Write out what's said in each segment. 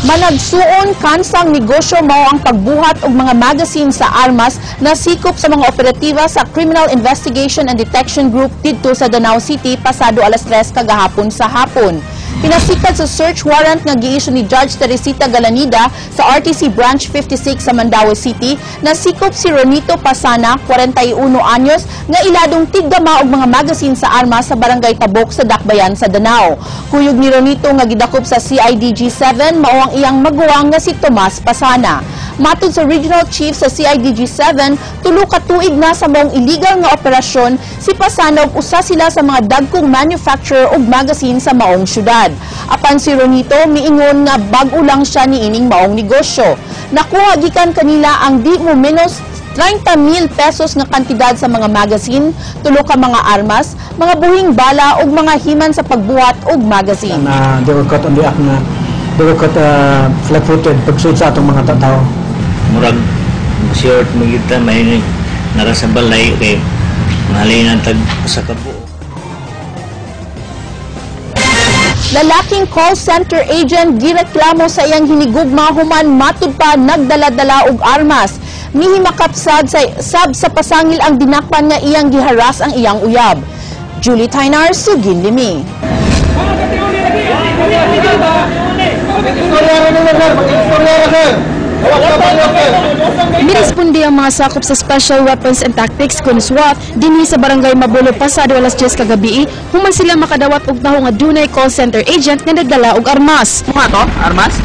Managsuon kansang negosyo mao ang pagbuhat og mga magazine sa armas na sikop sa mga operatiba sa Criminal Investigation and Detection Group didto sa Danao City pasado alas 3 kagahapon sa hapon. Pinasikat sa search warrant nga giisyu ni Judge Teresita Galanida sa RTC Branch 56 sa Mandaue City, nasikop si Ronito Pasana, 41 anyos, nga iladong tiggama og mga magazine sa armas sa Barangay Tabok sa Dakbayan sa Danao. Kuyog ni Ronito nga gidakop sa CIDG 7 mao ang iyang maguwang nga si Tomas Pasana. Matod sa Regional Chief sa CIDG 7, 3 ka tuig na sa maong illegal nga operasyon si Pasana ug usa sila sa mga dagkong manufacturer og magazine sa maong syudad. Apan si Ronito miingon nga bag-o lang siya niining maong negosyo. Nakuha gikan kanila ang di mo menos 30,000 pesos nga kantidad sa mga magazine, tulo ka mga armas, mga buhing bala ug mga himan sa pagbuhat og magazine. Na they were caught on the act na they were caught flat-footed pagsulod sa atong mga tao. Murag short mo kita may nara sa balay kay malay na tag sa kabuo. Lalaking call center agent gireklamo sa iyang hinigugma human matud pa nagdala-dala og armas. Mihimakapsad sa sab sa pasangil ang dinakpan nga iyang giharas ang iyang uyab. Julie Tainar, Sugin Limi. Miresponde ang mga sakop sa Special Weapons and Tactics kun SWAT dinhi sa Barangay Mabulo pasado alas 10 kagabi human sila makadawat og taho nga dunay call center agent nga nagdala og armas. Mga to, armas?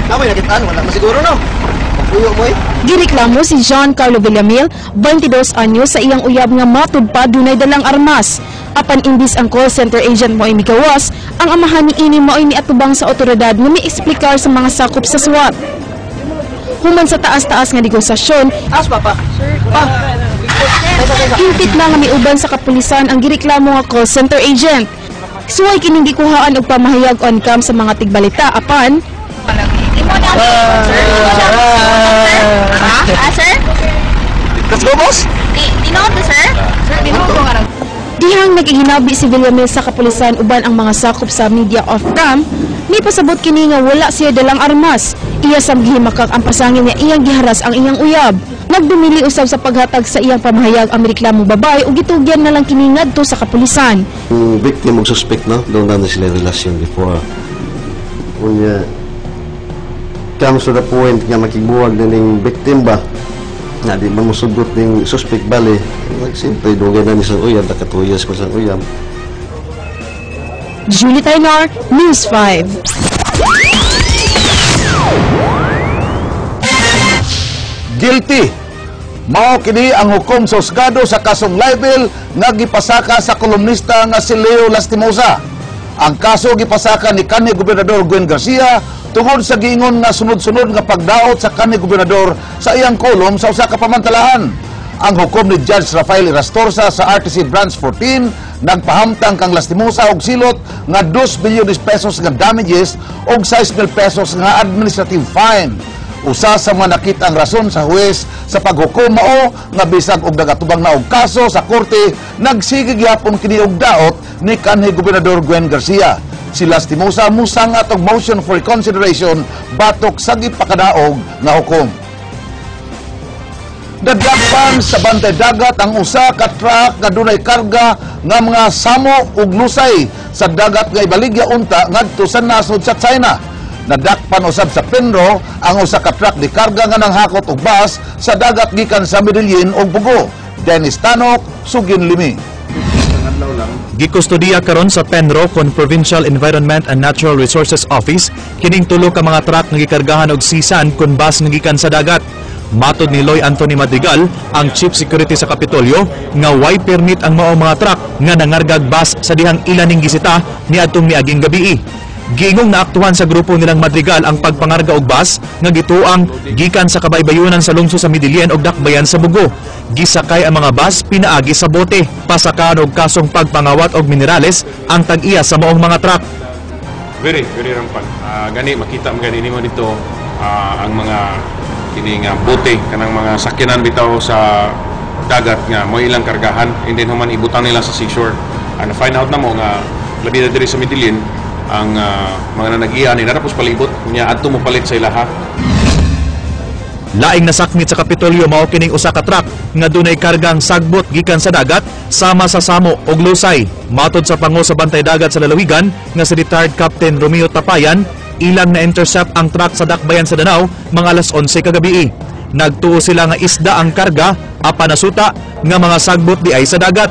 Tama nakitaan, wala masiguro no. Puyo mo eh. Gireklamo si John Carlo Villamil, 22 anyos, sa iyang uyab nga matud pa dunay dalang armas. Apan imbis ang call center agent mo ay migawas, ang amahan ni ini mao'y miatubang sa otoridad nga mieksplikar sa mga sakop sa SWAT. Human sa taas-taas nga negosasyon, As papa. Pa. Himpit na nga miuban sa kapulisan ang gireklamo nga call center agent. Suway kining gikuhaan og pamahayag on cam sa mga tigbalita apan Sir? Let's go, boss. Dihang nagihinabi si Villamil sa kapulisan uban ang mga sakop sa media off cam, mipasabot kini nga wala siya dalang armas. Iya sam gihimakak ang pasangil nga iyang giharas ang iyang uyab. Nagdumili usab sa paghatag sa iyang pamahayag ang reklamong babae ug gitugyan na lang kini ngadto sa kapulisan. Yung victim og suspect, no, doon na sila relasyon before. Unya, comes to the point nga makigbuwag na ning victim ba, nga di man mosugot ning suspect bali, siyempre, dugay na ni sa uyab, naka 2 years pa sa uyab. Julie Tainar, News 5. Guilty. Mao kini ang hukom sa husgado sa kasong libel nga gipasaka sa kolumnista nga si Leo Lastimosa. Ang kaso gipasaka ni kanhi Gobernador Gwen Garcia tungod sa giingon nga sunod-sunod nga pagdaot sa kanhi Gobernador sa iyang kolom sa usa ka pamantalahan. Ang hukom ni Judge Rafael Irastorza sa RTC Branch 14 nagpahamtang kang Lastimosa og silot nga 2 bilyones pesos nga damages og 6 mil pesos nga administrative fine. Usa sa mga nakita ang rason sa huwes sa paghukom mao nga bisag og nagatubang na og kaso sa korte, nagsige gyapon kini og daot ni kanhi Gobernador Gwen Garcia. Si Lastimosa musangat og motion for reconsideration batok sa gipakadaog nga hukom. Nadakpan sa bantay dagat ang usa ka truck nga dunay karga nga mga samo ug lusay sa dagat nga ibaligya unta ngadto sa nasod sa China. Nadakpan usab sa Penro ang usa ka truck di karga nga nanghakot og bus sa dagat gikan sa Medellin ug Bugo. Dennis Tanok, Sugin Limi. Gikustodiya karon sa Penro kon Provincial Environment and Natural Resources Office kining tulo ka mga truck nga gikargahan og sea sand kun bus nga gikan sa dagat. Matod ni Loy Anthony Madrigal, ang Chief Security sa Kapitolyo, nga way permit ang maong mga truck nga nangargag bus sa dihang ilan ning gisita niadtong miaging gabii. Giingong naaktuhan sa grupo nilang Madrigal ang pagpangarga og bus nga gituang gikan sa kabaybayunan sa lungsod sa Medellin og dakbayan sa Bugo. Gisakay ang mga bus pinaagi sa bote. Pasakan og kasong pagpangawat og minerales ang tag-iya sa maong mga truck. Very, very rampant. Gani makita man gani nimo dito ang mga kini nga bote kanang mga sakyanan bitaw sa dagat nga mo ilang kargahan and then human ibutang nila sa seashore. Na find out na mo nga labi na diri sa Medellin Ang mga nanagiya ni narapos palibot nya adto mo palit sa ilaha. Laing nasakmit sa Kapitolyo mao kining usa ka truck nga dunay kargang sagbot gikan sa dagat sama sa samo og lusay. Matod sa pango sa Bantay Dagat sa lalawigan nga si retired Captain Romeo Tapayan, ilang na-intercept ang truck sa Dakbayan sa Danao mga alas 11 kagabi. Nagtuo sila nga isda ang karga apan nasuta nga mga sagbot di ay sa dagat.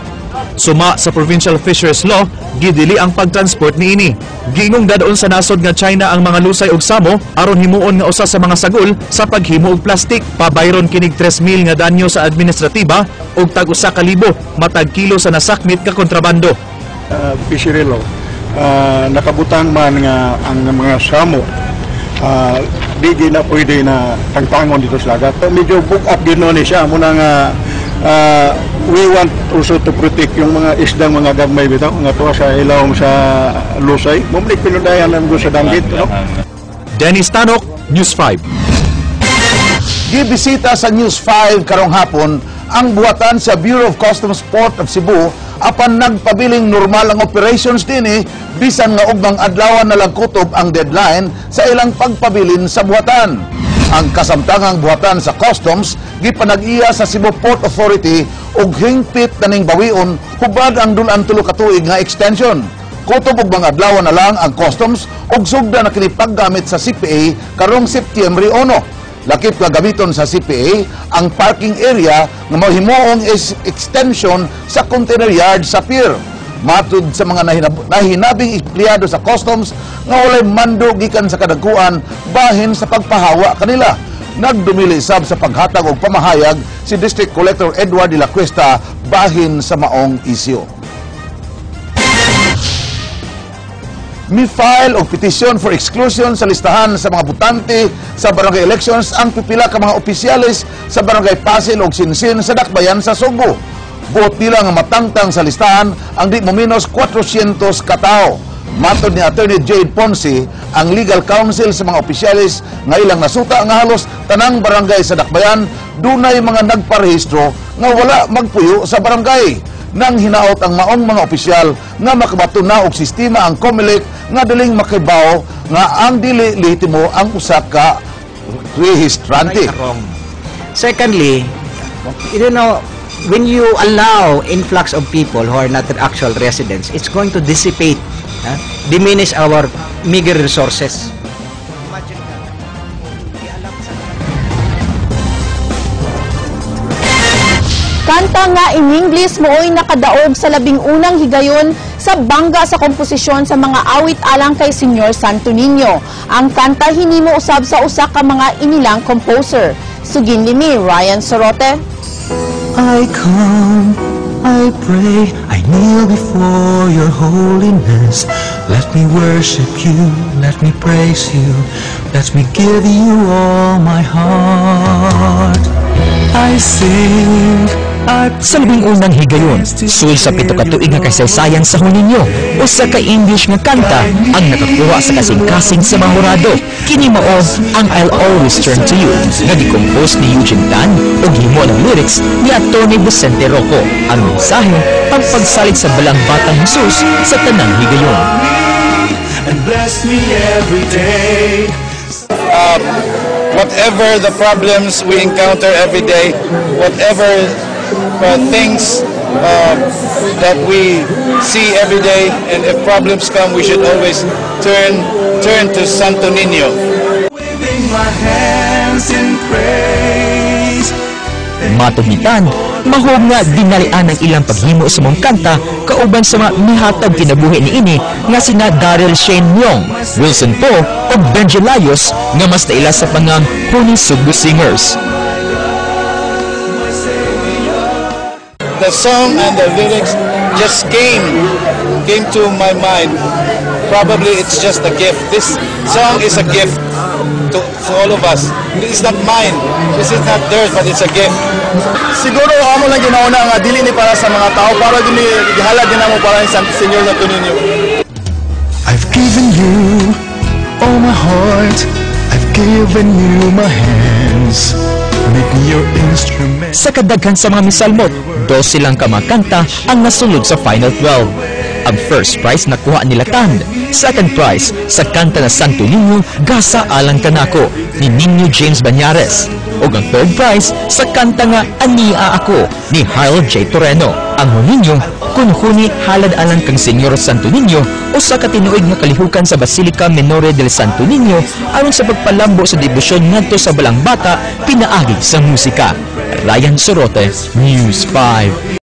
Suma sa Provincial Fisheries Law, gidili ang pagtransport niini. Giingong dadon sa nasod nga China ang mga lusay og samo aron himuon nga usa sa mga sagol sa paghimo og plastic. Pabayron kinig 3,000 nga danyo sa administratiba og tag 1,000 matag kilo sa nasakmit ka kontrabando. Fishery law, nakabutang man nga ang mga samo di na pwede na tangtangon dito sa dagat. Medyo book up din ni siya muna nga we want also to protect yung mga isdang mga gagmay bitaw nga tuwa sa ilawom sa lusay. Mumlik pinundayan lang sa danggit, no? Dennis Tanok, News 5. Gibisita sa News 5 karong hapon ang buhatan sa Bureau of Customs Port of Cebu apan nagpabiling normal ang operations dinhi bisan nga ugmang adlaw na lang kutob ang deadline sa ilang pagpabilin sa buhatan. Ang kasamtangang buhatan sa Customs gipanag-iya sa Cebu Port Authority ug hingpit na ning bawion hubad ang dul-an 3 ka tuig nga extension. Kutob og mga adlaw na lang ang Customs ug sugda na kini paggamit sa CPA karong Setyembre 1. Lakip nga gamiton sa CPA ang parking area nga mahimuong extension sa container yard sa pier. Matud sa mga nahinabing empleyado sa Customs nga walay mando gikan sa kadagkuan bahin sa pagpahawa kanila. Nagdumili sab sa paghatag og pamahayag si District Collector Edward de la Cuesta bahin sa maong isyu. Mi-file og petisyon for exclusion sa listahan sa mga botante sa barangay elections ang pipila ka mga opisyales sa barangay Pasil og Sinsin sa Dakbayan sa Sugbo. Buot nila nga matangtang sa listahan ang di mominos 400 katao. Matod ni Attorney Jade Ponce, ang legal counsel sa mga opisyales nga ilang nasuta nga halos tanang barangay sa Dakbayan dunay mga nagparehistro nga wala magpuyo sa barangay. Nang hinaot ang maong mga opisyal nga makabato na og sistema ang COMELEC nga daling makibaw nga ang dili lehitimo ang usa ka rehistrante. Secondly, you know, when you allow influx of people who are not actual residents, it's going to dissipate, diminish our meager resources. Kanta nga in English mooy nakadaog sa 11 higayon sa bangga sa komposisyon sa mga awit alang kay Senyor Santo Niño. Ang kanta hinimo usab sa usa ka mga inilang composer. Sugin ni Ryan Sorote. I come, I pray, I kneel before your holiness. Let me worship you, let me praise you, let me give you all my heart. I sing. Sa 11 higayon, sul sa 7 ka tuig nga kasaysayan sa Juninho, usa ka English nga kanta ang nakakuha sa kasing-kasing sa mga hurado. Kini mao ang I'll Always Turn to You nga gikompose ni Eugene Tan ug himo ng lyrics ni Atty. Vicente Roco. Ang mensahe, ang pagsalig sa balang batang Jesus sa tanang higayon. And bless me every day. Whatever the problems we encounter every day, whatever things that we see every day, and if problems come, we should always turn to Santo Niño. Waving my hands in praise. Matod ni Tan, mahog nga dinalian ang ilang paghimo sa mong kanta kauban sa mga mihatag kinabuhi niini nga sina Daryl Shane Myong, Wilson Po ug Benji Layos nga mas naila sa pangang Pony Sugbo Singers. The song and the lyrics just came to my mind. Probably it's just a gift. This song is a gift to all of us. It's not mine. This is not theirs, but it's a gift. Siguro amo lang ginauna nga dili ni para sa mga tao, para dili gihalad din namo para sa Senyor Santo Niño. I've given you all my heart. I've given you my hands. Make me your instrument. Sa kadaghan sa mga misalmot, 12 lang kamakanta ang nasulod sa Final 12. Ang first prize nakuha nila Tan. Second prize sa kanta na Santo Niño, Gasa Alang Kanako ni Nino James Banyares. Ug ang third prize sa kanta nga Ania Ako ni Harold J. Toreno. Ang Juninho kun huni halad alang kang Senyor Santo Niño, usa ka tinuig nga kalihukan sa Basilica Minore del Santo Niño aron sa pagpalambo sa debosyon ngadto sa Balang Bata pinaagi sa musika. Ryan Sorote, News 5.